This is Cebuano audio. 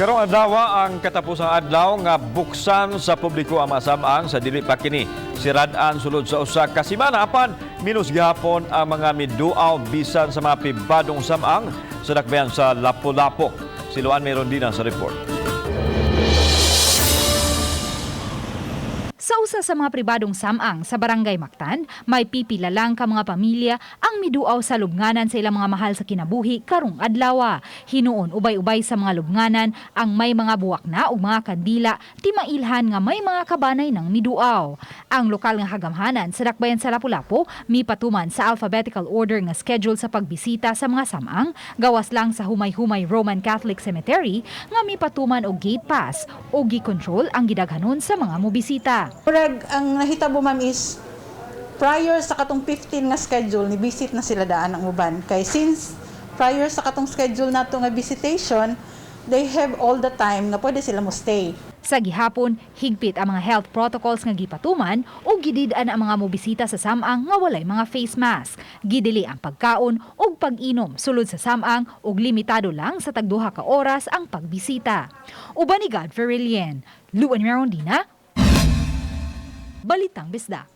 Karong adlaw ang katapusang adlaw nga buksan sa publiko ang mga samang sa dili pa kini sirad-an sulod sa usa ka semana, apan minus gihapon ang mga miduaw bisan sa mga pribadong samang sa dakbayan sa Lapu-Lapu. Si Luan Merondina sa report. Sa usa sa mga pribadong samang sa Barangay Mactan, may pipila lang ka mga pamilya ang miduaw sa lubnganan sa ilang mga mahal sa kinabuhi karong adlaw. Hinuon ubay-ubay sa mga lubnganan ang may mga buwak na ug mga kandila, timailhan nga may mga kabanay ng miduaw. Ang lokal nga hagamhanan sa dakbayan sa Lapu-Lapu mipatuman sa alphabetical order nga schedule sa pagbisita sa mga samang, gawas lang sa Humay-Humay Roman Catholic Cemetery nga mipatuman og gate pass o gi-control ang gidaghanon sa mga mobisita. Murag ang nahitabo, ma'am, is prior sa katong 15 nga schedule ni visit na sila daan ang uban. Kay since prior sa katong schedule nato nga visitation, they have all the time nga pwede sila mo stay. Sa gihapon, higpit ang mga health protocols nga gipatuman ug gidid-an ang mga mobisita sa samang nga walay mga face mask. Gidili ang pagkaon ug pag-inom sulod sa samang ug limitado lang sa tagduha ka oras ang pagbisita. Uban ni God Ferilien, Luan Merondina, Balitang Bisdak.